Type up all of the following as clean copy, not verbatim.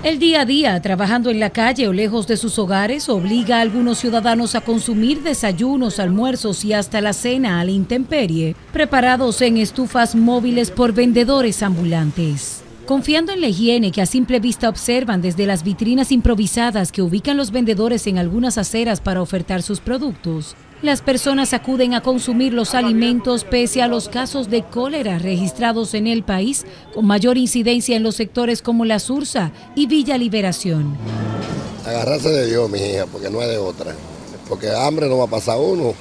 El día a día, trabajando en la calle o lejos de sus hogares, obliga a algunos ciudadanos a consumir desayunos, almuerzos y hasta la cena a la intemperie, preparados en estufas móviles por vendedores ambulantes. Confiando en la higiene que a simple vista observan desde las vitrinas improvisadas que ubican los vendedores en algunas aceras para ofertar sus productos, las personas acuden a consumir los alimentos pese a los casos de cólera registrados en el país, con mayor incidencia en los sectores como La Zurza y Villa Liberación. Agarrarse de Dios, mi hija, porque no hay de otra, porque hambre no va a pasar uno.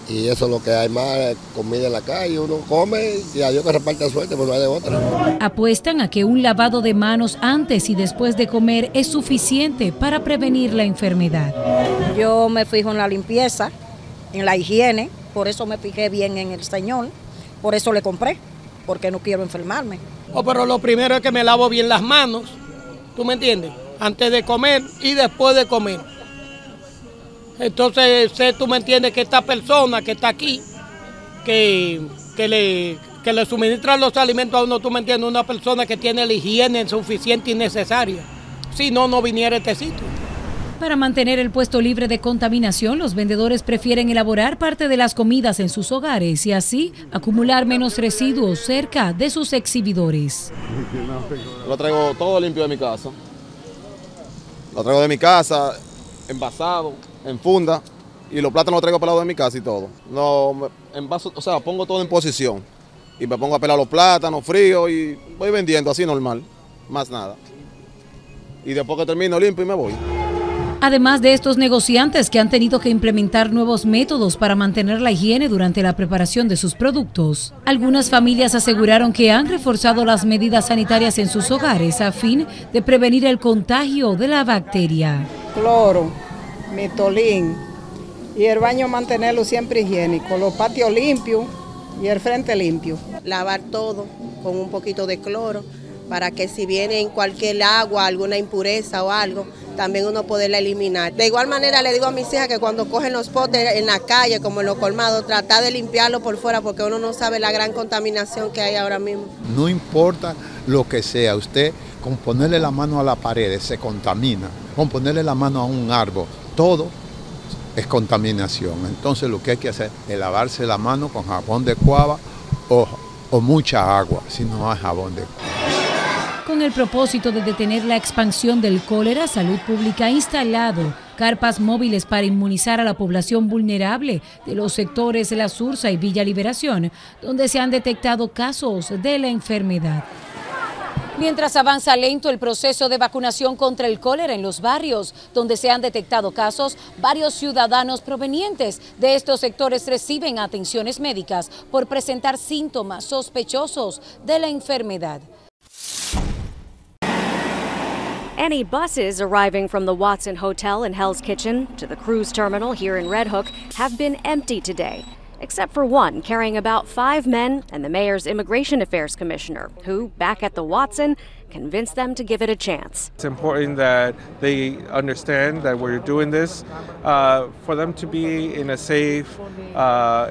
Y eso es lo que hay más, comida en la calle, uno come y a Dios que reparta suerte, pues no hay de otra. Apuestan a que un lavado de manos antes y después de comer es suficiente para prevenir la enfermedad. Yo me fijo en la limpieza, en la higiene, por eso me fijé bien en el señor, por eso le compré, porque no quiero enfermarme. Oh, pero lo primero es que me lavo bien las manos, ¿tú me entiendes? Antes de comer y después de comer. Entonces, sé, tú me entiendes que esta persona que está aquí, que le suministra los alimentos a uno, tú me entiendes, una persona que tiene la higiene suficiente y necesaria. Si no, no viniera a este sitio. Para mantener el puesto libre de contaminación, los vendedores prefieren elaborar parte de las comidas en sus hogares y así acumular menos residuos cerca de sus exhibidores. Lo traigo todo limpio de mi casa. Lo traigo de mi casa, envasado, en funda, y los plátanos los traigo pelados de mi casa y todo. No, envaso, o sea, pongo todo en posición y me pongo a pelar los plátanos fríos y voy vendiendo así normal, más nada. Y después que termino limpio y me voy. Además de estos negociantes que han tenido que implementar nuevos métodos para mantener la higiene durante la preparación de sus productos, algunas familias aseguraron que han reforzado las medidas sanitarias en sus hogares a fin de prevenir el contagio de la bacteria. Cloro, mitolín y el baño mantenerlo siempre higiénico, los patios limpios y el frente limpio. Lavar todo con un poquito de cloro para que si viene en cualquier agua, alguna impureza o algo, también uno poderla eliminar. De igual manera le digo a mis hijas que cuando cogen los potes en la calle, como en los colmados, tratar de limpiarlo por fuera porque uno no sabe la gran contaminación que hay ahora mismo. No importa lo que sea, usted con ponerle la mano a la pared se contamina, con ponerle la mano a un árbol, todo es contaminación. Entonces lo que hay que hacer es lavarse la mano con jabón de cuava o mucha agua, si no hay jabón de cuava. Con el propósito de detener la expansión del cólera, Salud Pública ha instalado carpas móviles para inmunizar a la población vulnerable de los sectores La Zurza y Villa Liberación, donde se han detectado casos de la enfermedad. Mientras avanza lento el proceso de vacunación contra el cólera en los barrios donde se han detectado casos, varios ciudadanos provenientes de estos sectores reciben atenciones médicas por presentar síntomas sospechosos de la enfermedad. Any buses arriving from the Watson Hotel in Hell's Kitchen to the cruise terminal here in Red Hook have been empty today, except for one carrying about 5 men and the mayor's immigration affairs commissioner, who, back at the Watson, convinced them to give it a chance. It's important that they understand that we're doing this for them to be in a safe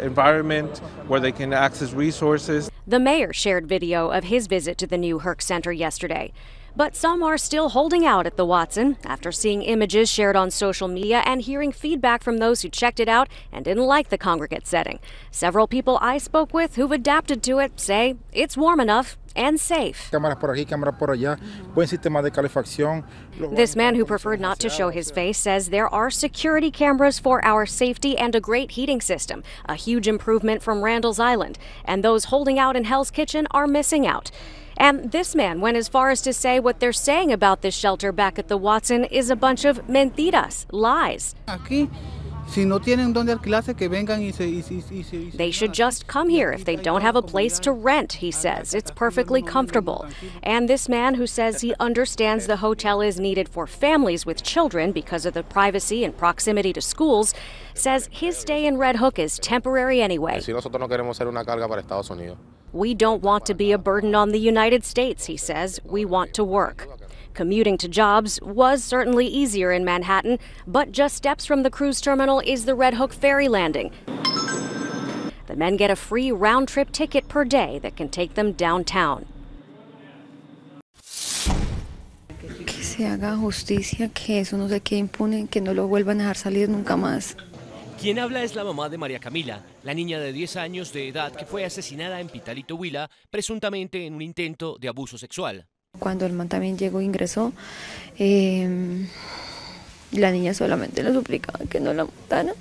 environment where they can access resources. The mayor shared video of his visit to the new Herc Center yesterday. But some are still holding out at the Watson after seeing images shared on social media and hearing feedback from those who checked it out and didn't like the congregate setting. Several people I spoke with who've adapted to it say it's warm enough and safe. Cámaras por aquí, cámaras por allá, buen sistema de calefacción. This man who preferred not to show his face says there are security cameras for our safety and a great heating system, a huge improvement from Randall's Island. And those holding out in Hell's Kitchen are missing out. And this man went as far as to say what they're saying about this shelter back at the Watson is a bunch of mentiras, lies. Aquí, si no tienen dónde alquilarse, que vengan y se, They should just come here if they don't have a place to rent, he says. It's perfectly comfortable. And this man who says he understands the hotel is needed for families with children because of the privacy and proximity to schools, says his stay in Red Hook is temporary anyway. Si nosotros no queremos ser una carga para Estados Unidos. We don't want to be a burden on the United States, he says. We want to work. Commuting to jobs was certainly easier in Manhattan, but just steps from the cruise terminal is the Red Hook Ferry landing. The men get a free round-trip ticket per day that can take them downtown. se haga justicia, que eso no se quede impune, que no lo vuelvan a dejar salir nunca más. Quien habla es la mamá de María Camila, la niña de 10 años de edad que fue asesinada en Pitalito, Huila, presuntamente en un intento de abuso sexual. Cuando el man también llegó e ingresó, la niña solamente le suplicaba que no la matara.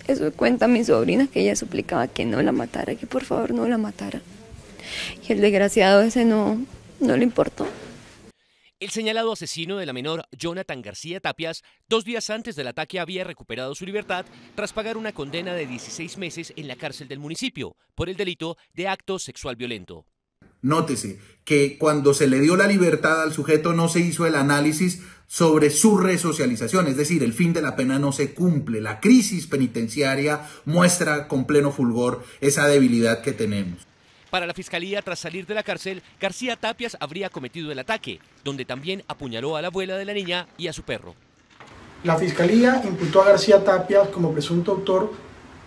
Eso cuenta mi sobrina, que ella suplicaba que no la matara, que por favor no la matara. Y el desgraciado ese no le importó. El señalado asesino de la menor, Jonathan García Tapias, 2 días antes del ataque había recuperado su libertad tras pagar una condena de 16 meses en la cárcel del municipio por el delito de acto sexual violento. Nótese que cuando se le dio la libertad al sujeto no se hizo el análisis sobre su resocialización, es decir, el fin de la pena no se cumple. La crisis penitenciaria muestra con pleno fulgor esa debilidad que tenemos. Para la fiscalía, tras salir de la cárcel, García Tapias habría cometido el ataque, donde también apuñaló a la abuela de la niña y a su perro. La fiscalía imputó a García Tapias como presunto autor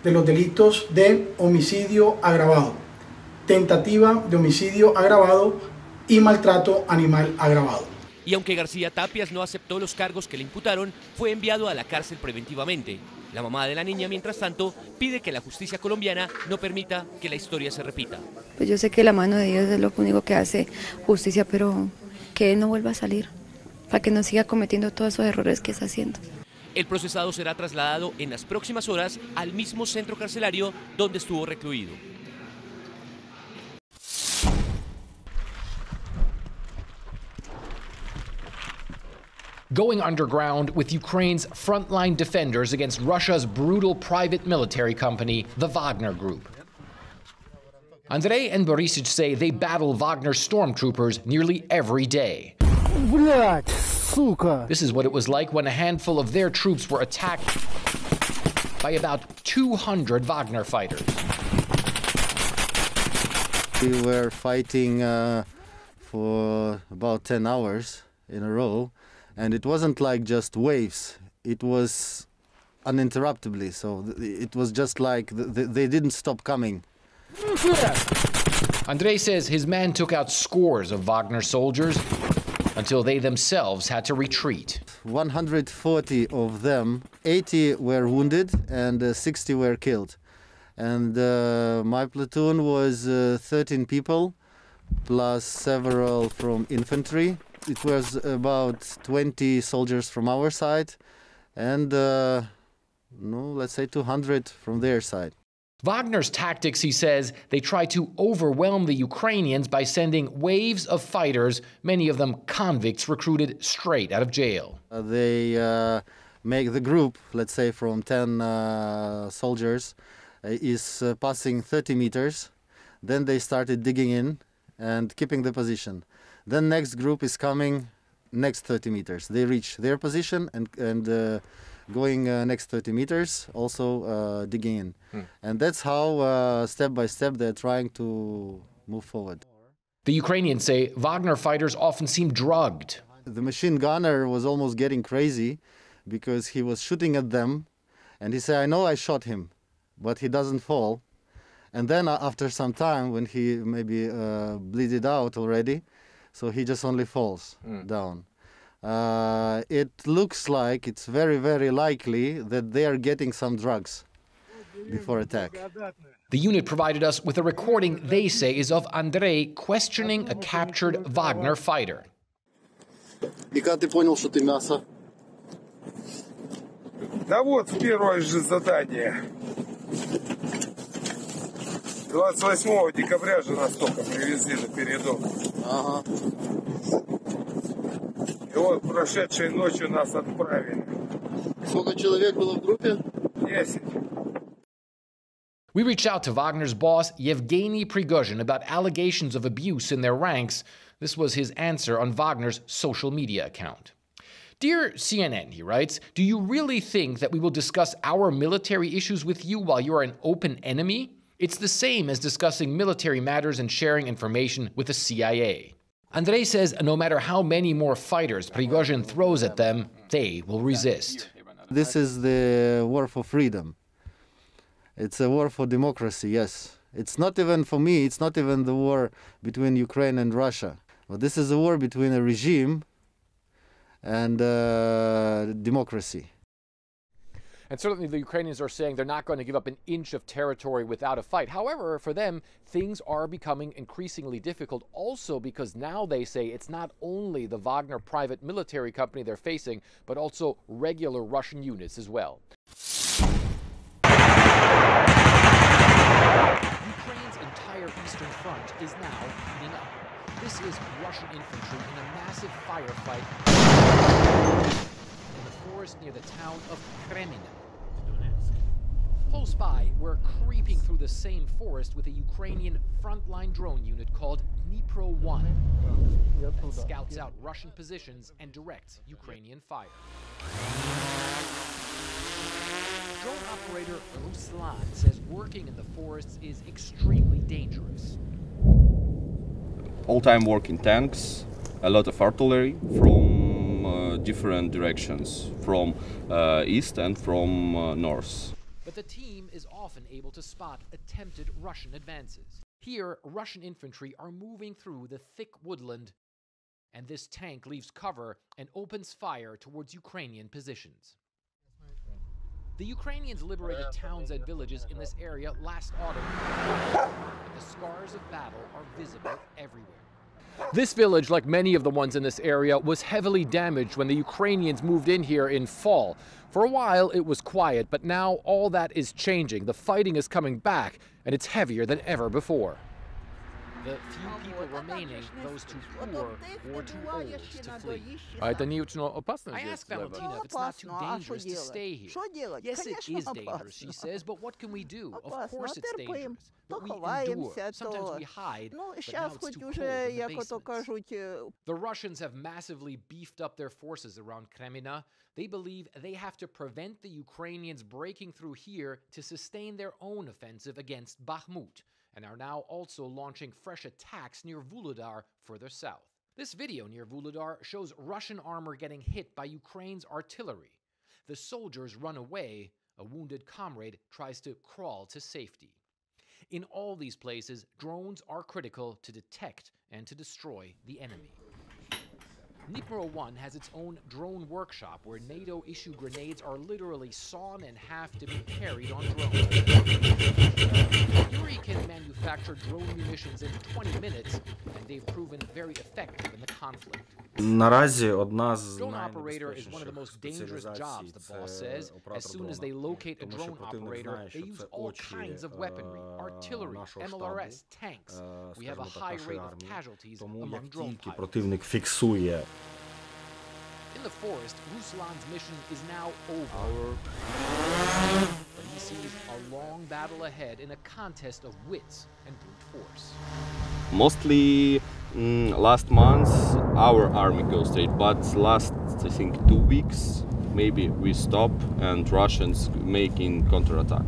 de los delitos de homicidio agravado, tentativa de homicidio agravado y maltrato animal agravado. Y aunque García Tapias no aceptó los cargos que le imputaron, fue enviado a la cárcel preventivamente. La mamá de la niña, mientras tanto, pide que la justicia colombiana no permita que la historia se repita. Pues yo sé que la mano de Dios es lo único que hace justicia, pero que él no vuelva a salir, para que no siga cometiendo todos esos errores que está haciendo. El procesado será trasladado en las próximas horas al mismo centro carcelario donde estuvo recluido. Going underground with Ukraine's frontline defenders against Russia's brutal private military company, the Wagner Group. Andrei and Borisich say they battle Wagner stormtroopers nearly every day. This is what it was like when a handful of their troops were attacked by about 200 Wagner fighters. We were fighting for about 10 hours in a row. And it wasn't like just waves, it was uninterruptedly, so it was just like they didn't stop coming. Andrei says his men took out scores of Wagner soldiers until they themselves had to retreat. 140 of them, 80 were wounded and 60 were killed. And my platoon was 13 people, plus several from infantry. It was about 20 soldiers from our side and, no, let's say 200 from their side. Wagner's tactics, he says, they try to overwhelm the Ukrainians by sending waves of fighters, many of them convicts recruited straight out of jail. They make the group, let's say from 10 soldiers, is passing 30 meters. Then they started digging in and keeping the position. Then next group is coming next 30 meters. They reach their position and going next 30 meters, also digging in. And that's how step by step they're trying to move forward. The Ukrainians say Wagner fighters often seem drugged. The machine gunner was almost getting crazy because he was shooting at them and he said, I know I shot him, but he doesn't fall. And then after some time, when he maybe bleeded out already, so he just only falls down. It looks like it's very, very likely that they are getting some drugs before attack. The unit provided us with a recording they say is of Andrei questioning a captured Wagner fighter. И когда ты понял, что ты мясо? Да вот, в первое же задание. 28 декабря же нас только привезли на передок. Ага. И вот прошедшей ночью нас отправили. Сколько человек было в группе? 10. We reached out to Wagner's boss, Yevgeny Prigozhin, about allegations of abuse in their ranks. This was his answer on Wagner's social media account. Dear CNN, he writes, do you really think that we will discuss our military issues with you while you are an open enemy? It's the same as discussing military matters and sharing information with the CIA. Andrei says no matter how many more fighters Prigozhin throws at them, they will resist. This is the war for freedom. It's a war for democracy, yes. It's not even, for me, it's not even the war between Ukraine and Russia. But this is a war between a regime and uh, democracy. And certainly the Ukrainians are saying they're not going to give up an inch of territory without a fight. However, for them, things are becoming increasingly difficult also because now they say it's not only the Wagner private military company they're facing, but also regular Russian units as well. Ukraine's entire eastern front is now heating up. This is Russian infantry in a massive firefight in the forest near the town of Kreminna. Close by, we're creeping through the same forest with a Ukrainian frontline drone unit called Dnipro 1 that scouts out Russian positions and directs Ukrainian fire. Drone operator Ruslan says working in the forests is extremely dangerous. All time working tanks, a lot of artillery from different directions, from east and from north. But the team is often able to spot attempted Russian advances. Here, Russian infantry are moving through the thick woodland, and this tank leaves cover and opens fire towards Ukrainian positions. The Ukrainians liberated towns and villages in this area last autumn, but the scars of battle are visible everywhere. This village, like many of the ones in this area, was heavily damaged when the Ukrainians moved in here in fall. For a while, it was quiet, but now all that is changing. The fighting is coming back, and it's heavier than ever before. The few people remaining, those too poor or too old to flee. А это не очень опасно I здесь asked для вас? Valentina if it's not too Опасно, а dangerous что to делать? stay here. Что делать? Yes, it Конечно, is dangerous, she опасно. says, but what can we do? Of Опасно. course it's Терпим. dangerous. То But we endure. ховаємося, Sometimes то... we hide, Ну, but now щас it's хоч too cold уже, in the як ото basements. кажуть, е, The Russians have massively beefed up their forces around Kremina. They believe they have to prevent the Ukrainians breaking through here to sustain their own offensive against Bakhmut, and are now also launching fresh attacks near Vuhledar further south. This video near Vuhledar shows Russian armor getting hit by Ukraine's artillery. The soldiers run away. A wounded comrade tries to crawl to safety. In all these places, drones are critical to detect and to destroy the enemy. Dnipro 1 has its own drone workshop where NATO issue grenades are literally sawn in half to be carried on drones. Yuri can manufacture drone munitions in 20 minutes, and they've proven very effective in the conflict. Наразі одна з Drone operator is one of the найнебезпечніших most dangerous jobs, спеціалізацій the boss це says. As оператор soon as дрона. they locate a Тому що drone противник operator, знає, they що use це all очі kinds of е, weaponry, artillery, нашого штабу, MLRS, tanks. е, We have a скажімо так, high нашої rate of армії. casualties Тому among як drone тільки pilots. противник фіксує In the forest, Ruslan's mission is now over. But he sees a long battle ahead in a contest of wits and brute force. Mostly last month our army goes straight, but last I think 2 weeks maybe we stop and Russians making counterattack.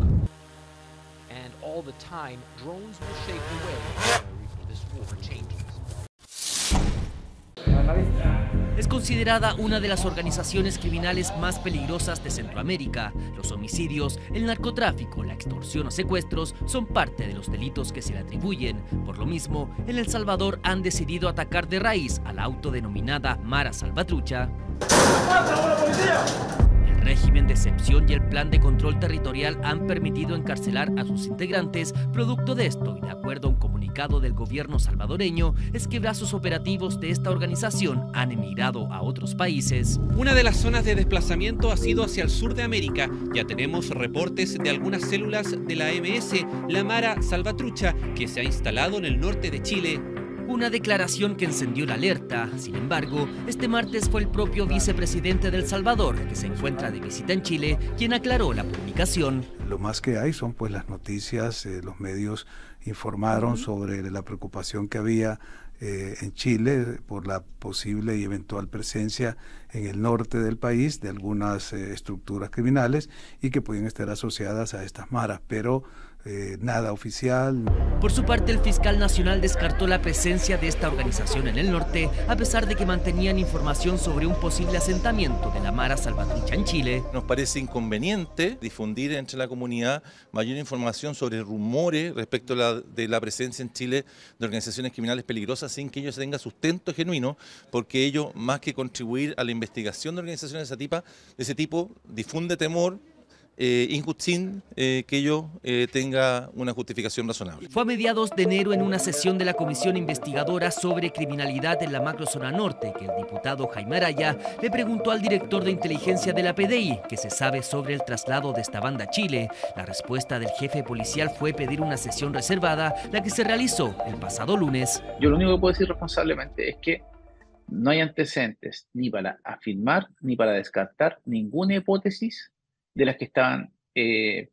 And all the time, drones will shape the way this war changes. Es considerada una de las organizaciones criminales más peligrosas de Centroamérica. Los homicidios, el narcotráfico, la extorsión o secuestros son parte de los delitos que se le atribuyen. Por lo mismo, en El Salvador han decidido atacar de raíz a la autodenominada Mara Salvatrucha. El régimen de excepción y el plan de control territorial han permitido encarcelar a sus integrantes. Producto de esto, y de acuerdo a un comunicado del gobierno salvadoreño, es que brazos operativos de esta organización han emigrado a otros países. Una de las zonas de desplazamiento ha sido hacia el sur de América. Ya tenemos reportes de algunas células de la MS, la Mara Salvatrucha, que se ha instalado en el norte de Chile. Una declaración que encendió la alerta. Sin embargo, este martes fue el propio vicepresidente de El Salvador, que se encuentra de visita en Chile, quien aclaró la publicación. Lo más que hay son pues las noticias, los medios informaron sobre la preocupación que había en Chile por la posible y eventual presencia en el norte del país de algunas estructuras criminales y que pueden estar asociadas a estas maras, pero nada oficial. Por su parte, el fiscal nacional descartó la presencia de esta organización en el norte, a pesar de que mantenían información sobre un posible asentamiento de la Mara Salvatrucha en Chile. Nos parece inconveniente difundir entre la comunidad mayor información sobre rumores respecto de la presencia en Chile de organizaciones criminales peligrosas sin que ellos tengan sustento genuino, porque ello, más que contribuir a la investigación de organizaciones de ese tipo, difunde temor sin que ello tenga una justificación razonable. Fue a mediados de enero en una sesión de la Comisión Investigadora sobre Criminalidad en la Macrozona Norte que el diputado Jaime Araya le preguntó al director de inteligencia de la PDI qué se sabe sobre el traslado de esta banda a Chile. La respuesta del jefe policial fue pedir una sesión reservada, la que se realizó el pasado lunes. Yo lo único que puedo decir responsablemente es que no hay antecedentes ni para afirmar ni para descartar ninguna hipótesis de las que estaban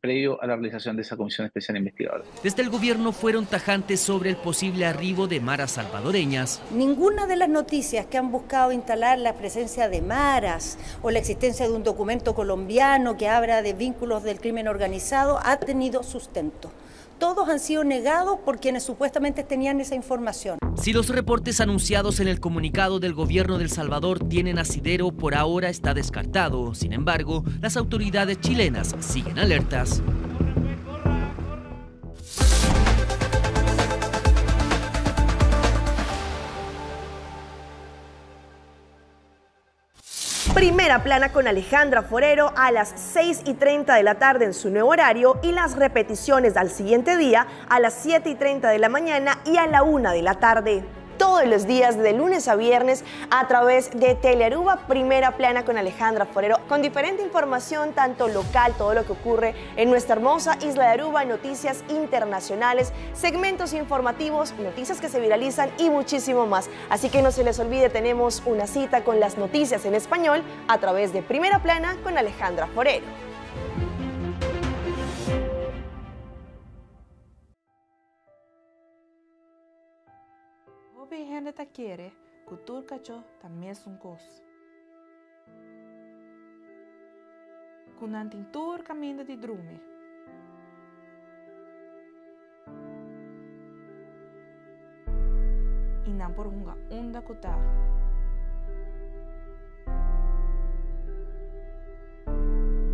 previo a la realización de esa Comisión Especial Investigadora. Desde el gobierno fueron tajantes sobre el posible arribo de maras salvadoreñas. Ninguna de las noticias que han buscado instalar la presencia de maras o la existencia de un documento colombiano que habla de vínculos del crimen organizado ha tenido sustento. Todos han sido negados por quienes supuestamente tenían esa información. Si los reportes anunciados en el comunicado del gobierno de El Salvador tienen asidero, por ahora está descartado. Sin embargo, las autoridades chilenas siguen alertas. Primera Plana con Alejandra Forero a las 6:30 de la tarde en su nuevo horario y las repeticiones al siguiente día a las 7:30 de la mañana y a la 1 de la tarde. Todos los días de lunes a viernes a través de Telearuba, Primera Plana con Alejandra Forero, con diferente información, tanto local, todo lo que ocurre en nuestra hermosa isla de Aruba, noticias internacionales, segmentos informativos, noticias que se viralizan y muchísimo más. Así que no se les olvide, tenemos una cita con las noticias en español a través de Primera Plana con Alejandra Forero. Hopi hende ta kere ku tur kachó ta mesun kos. Ku nan tin tur kaminda di drumi. I nan por hunga unda ku ta.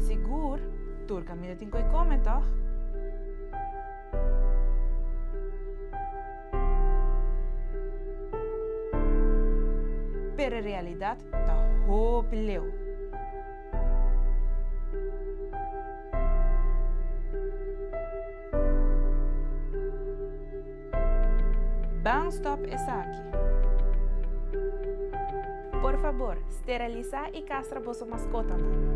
Sigur, tur kaminda tin koi kome, tòg? Pero e realidat ta hopi leu. Ban stòp esaki. Por fabor, steralisá i kastra boso maskotanan.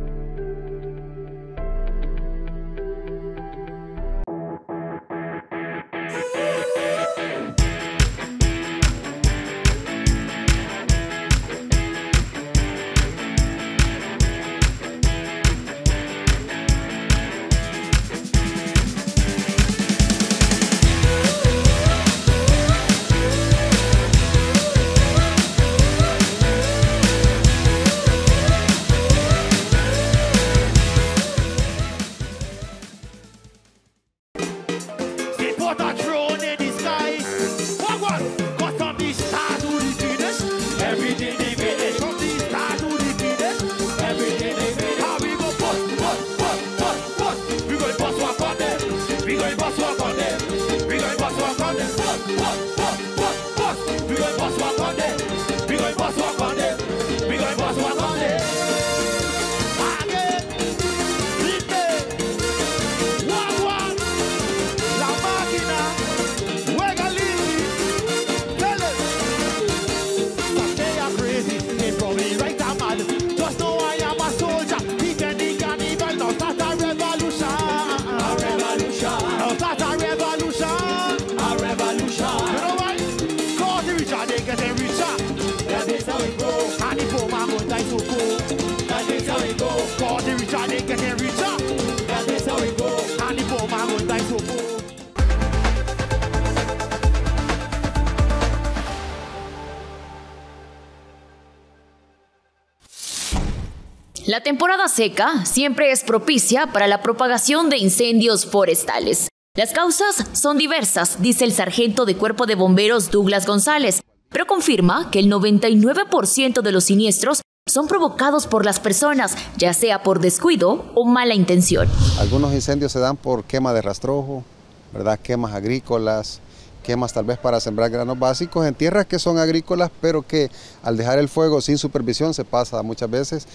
La temporada seca siempre es propicia para la propagación de incendios forestales. Las causas son diversas, dice el sargento de Cuerpo de Bomberos Douglas González, pero confirma que el 99% de los siniestros son provocados por las personas, ya sea por descuido o mala intención. Algunos incendios se dan por quema de rastrojo, ¿verdad? Quemas agrícolas, quemas tal vez para sembrar granos básicos en tierras que son agrícolas, pero que al dejar el fuego sin supervisión se pasa muchas veces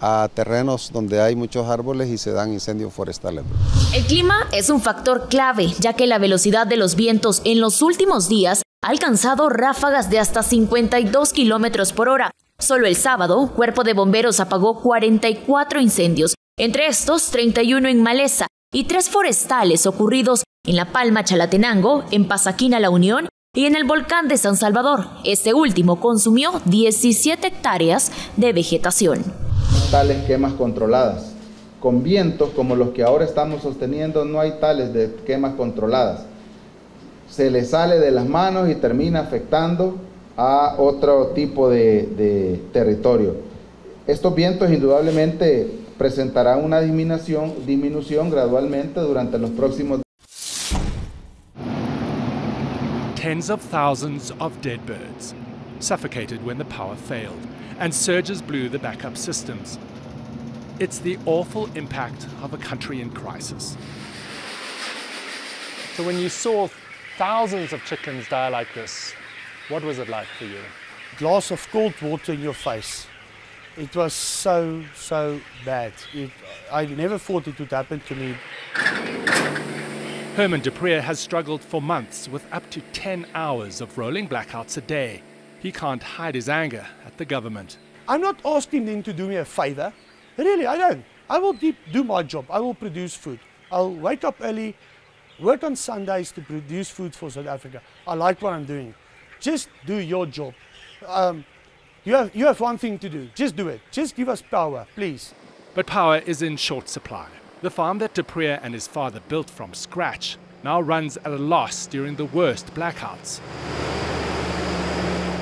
a terrenos donde hay muchos árboles y se dan incendios forestales. El clima es un factor clave, ya que la velocidad de los vientos en los últimos días ha alcanzado ráfagas de hasta 52 kilómetros por hora. Solo el sábado, Cuerpo de Bomberos apagó 44 incendios, entre estos 31 en maleza y 3 forestales ocurridos en La Palma, Chalatenango, en Pasaquina, La Unión y en el volcán de San Salvador. Este último consumió 17 hectáreas de vegetación. Tales quemas controladas. Con vientos como los que ahora estamos sosteniendo, no hay tales de quemas controladas. Se le sale de las manos y termina afectando a otro tipo de territorio. Estos vientos indudablemente presentarán una disminución gradualmente durante los próximos Tens of thousands of dead birds, suffocated when the power failed, and surges blew the backup systems. It's the awful impact of a country in crisis. So when you saw thousands of chickens die like this, what was it like for you? Glass of cold water in your face. It was so, so bad. I never thought it would happen to me. Herman Dupree has struggled for months with up to 10 hours of rolling blackouts a day. He can't hide his anger at the government. I'm not asking them to do me a favor. Really, I don't. I will do my job. I will produce food. I'll wake up early, work on Sundays to produce food for South Africa. I like what I'm doing. Just do your job. You have one thing to do. Just do it. Just give us power, please. But power is in short supply. The farm that Dupree and his father built from scratch now runs at a loss during the worst blackouts.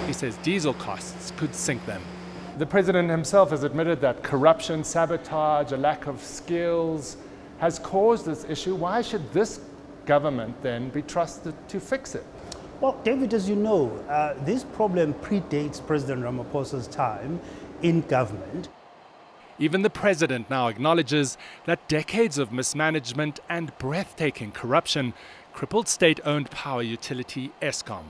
He says diesel costs could sink them. The president himself has admitted that corruption, sabotage, a lack of skills has caused this issue. Why should this government then be trusted to fix it? Well, David, as you know, this problem predates President Ramaphosa's time in government. Even the president now acknowledges that decades of mismanagement and breathtaking corruption crippled state-owned power utility Eskom.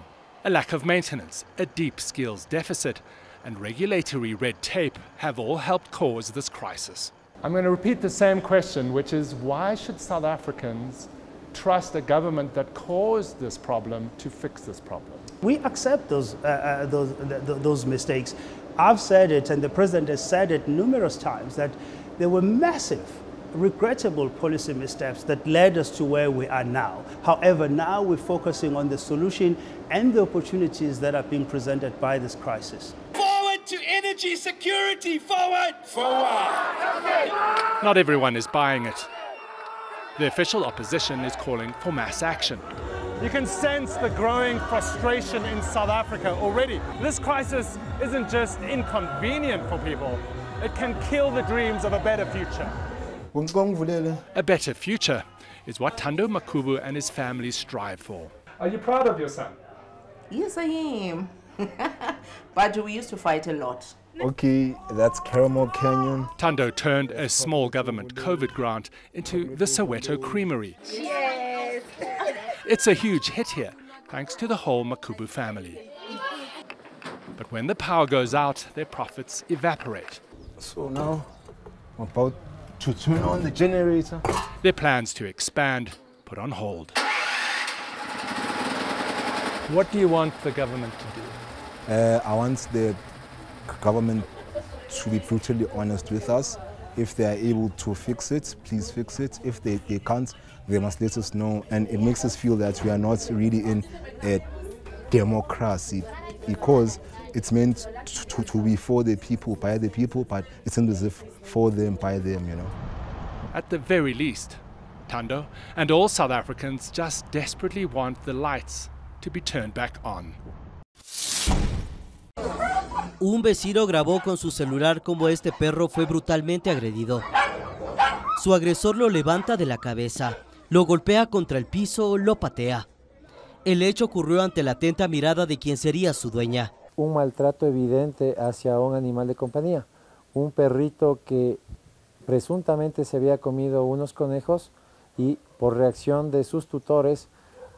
A lack of maintenance, a deep skills deficit, and regulatory red tape have all helped cause this crisis. I'm going to repeat the same question, which is why should South Africans trust a government that caused this problem to fix this problem? We accept those mistakes. I've said it, and the president has said it numerous times, that there were massive, regrettable policy missteps that led us to where we are now. However, now we're focusing on the solution and the opportunities that are being presented by this crisis. Forward to energy security! Forward! Forward! Not everyone is buying it. The official opposition is calling for mass action. You can sense the growing frustration in South Africa already. This crisis isn't just inconvenient for people, it can kill the dreams of a better future. A better future is what Thando Makubu and his family strive for. Are you proud of your son? Yes, I am. But we used to fight a lot. Okay, that's Caramel Canyon. Thando turned a small government COVID grant into the Soweto Creamery. Yes. It's a huge hit here, thanks to the whole Makubu family. But when the power goes out, their profits evaporate. So now, I'm about to turn on the generator. Their plans to expand put on hold. What do you want the government to do? I want the government to be brutally honest with us. If they are able to fix it, please fix it. If they can't, they must let us know. And it makes us feel that we are not really in a democracy, because it's meant to be for the people, by the people, but it seems as if for them, by them. At the very least, Thando and all South Africans just desperately want the lights to be turned back on. Un vecino grabó con su celular cómo este perro fue brutalmente agredido. Su agresor lo levanta de la cabeza, Lo golpea contra el piso, lo patea. El hecho ocurrió ante la atenta mirada de quien sería su dueña. Un maltrato evidente hacia un animal de compañía, un perrito que presuntamente se había comido unos conejos y por reacción de sus tutores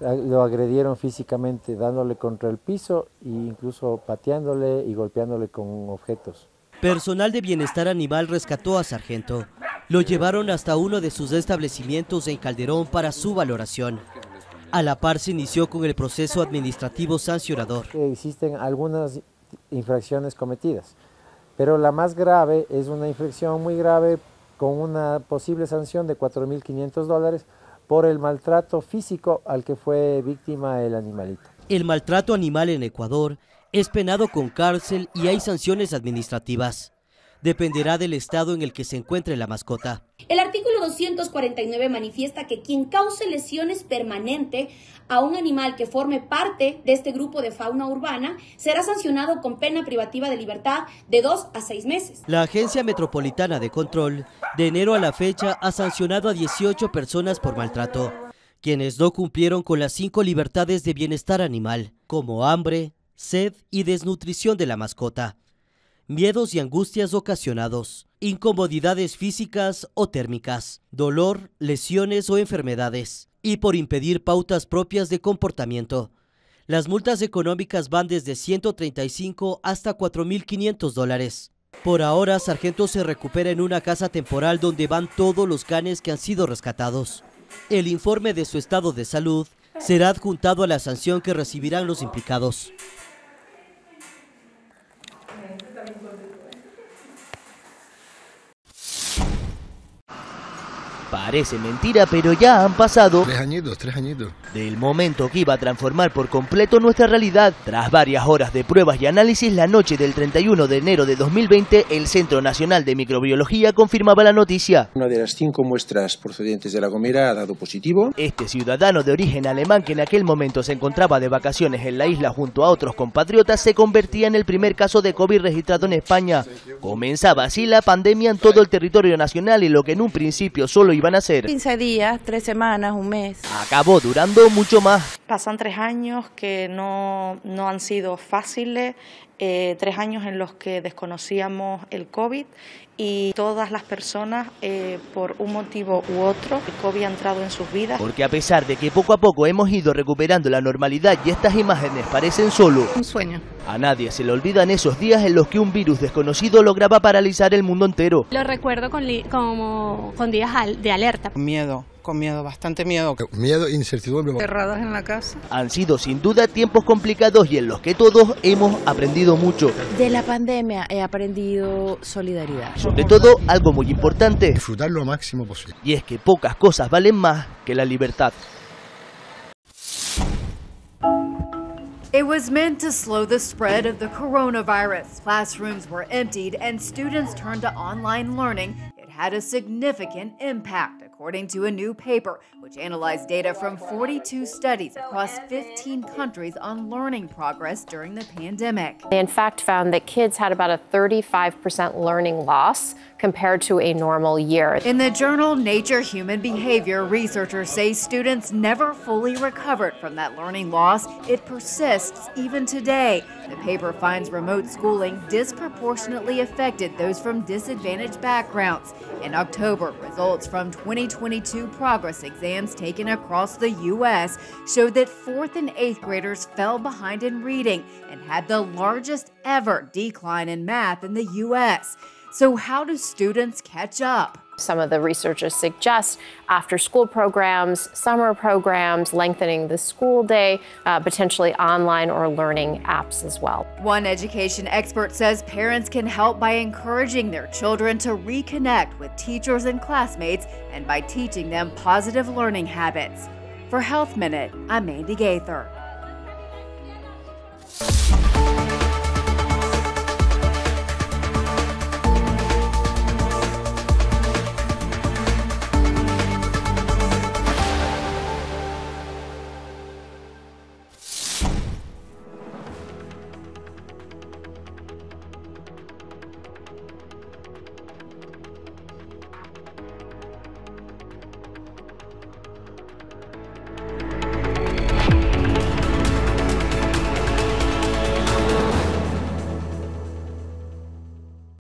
lo agredieron físicamente, dándole contra el piso e incluso pateándole y golpeándole con objetos. Personal de Bienestar Animal rescató a Sargento. Lo llevaron hasta uno de sus establecimientos en Calderón para su valoración. A la par se inició con el proceso administrativo sancionador. Existen algunas infracciones cometidas, pero la más grave es una infracción muy grave con una posible sanción de $4.500 por el maltrato físico al que fue víctima el animalito. El maltrato animal en Ecuador es penado con cárcel y hay sanciones administrativas. Dependerá del estado en el que se encuentre la mascota. El artículo 249 manifiesta que quien cause lesiones permanentes a un animal que forme parte de este grupo de fauna urbana será sancionado con pena privativa de libertad de 2 a 6 meses. La Agencia Metropolitana de Control, de enero a la fecha, ha sancionado a 18 personas por maltrato, quienes no cumplieron con las 5 libertades de bienestar animal, como hambre, sed y desnutrición de la mascota, miedos y angustias ocasionados, incomodidades físicas o térmicas, dolor, lesiones o enfermedades, y por impedir pautas propias de comportamiento. Las multas económicas van desde 135 hasta $4.500. Por ahora, Sargento se recupera en una casa temporal donde van todos los canes que han sido rescatados. El informe de su estado de salud será adjuntado a la sanción que recibirán los implicados. Parece mentira, pero ya han pasado 3 añitos, 3 añitos. Del momento que iba a transformar por completo nuestra realidad. Tras varias horas de pruebas y análisis, la noche del 31 de enero de 2020, el Centro Nacional de Microbiología confirmaba la noticia. Una de las 5 muestras procedentes de La Gomera ha dado positivo. Este ciudadano de origen alemán, que en aquel momento se encontraba de vacaciones en la isla junto a otros compatriotas, se convertía en el primer caso de COVID registrado en España. Comenzaba así la pandemia en todo el territorio nacional y lo que en un principio solo iban a ser 15 días, 3 semanas, un mes. Acabó durando mucho más. Pasan 3 años que no han sido fáciles, 3 años en los que desconocíamos el COVID y todas las personas, por un motivo u otro, el COVID ha entrado en sus vidas. Porque a pesar de que poco a poco hemos ido recuperando la normalidad y estas imágenes parecen solo un sueño. A nadie se le olvidan esos días en los que un virus desconocido lograba paralizar el mundo entero. Lo recuerdo con días de alerta. Miedo. Con miedo, bastante miedo. Miedo e incertidumbre. Cerrados en la casa. Han sido sin duda tiempos complicados y en los que todos hemos aprendido mucho. De la pandemia he aprendido solidaridad. Sobre todo, algo muy importante. Disfrutar lo máximo posible. Y es que pocas cosas valen más que la libertad. It was meant to slow the spread of the coronavirus. Classrooms were emptied and students turned to online learning. It had a significant impact, according to a new paper, which analyzed data from 42 studies across 15 countries on learning progress during the pandemic. They in fact found that kids had about a 35% learning loss compared to a normal year. In the journal Nature Human Behavior, researchers say students never fully recovered from that learning loss. It persists even today. The paper finds remote schooling disproportionately affected those from disadvantaged backgrounds. In October, results from 2022 progress exams taken across the U.S. showed that 4th and 8th graders fell behind in reading and had the largest ever decline in math in the U.S. So how do students catch up? Some of the researchers suggest after-school programs, summer programs, lengthening the school day, potentially online or learning apps as well. One education expert says parents can help by encouraging their children to reconnect with teachers and classmates and by teaching them positive learning habits. For Health Minute, I'm Mandy Gaither.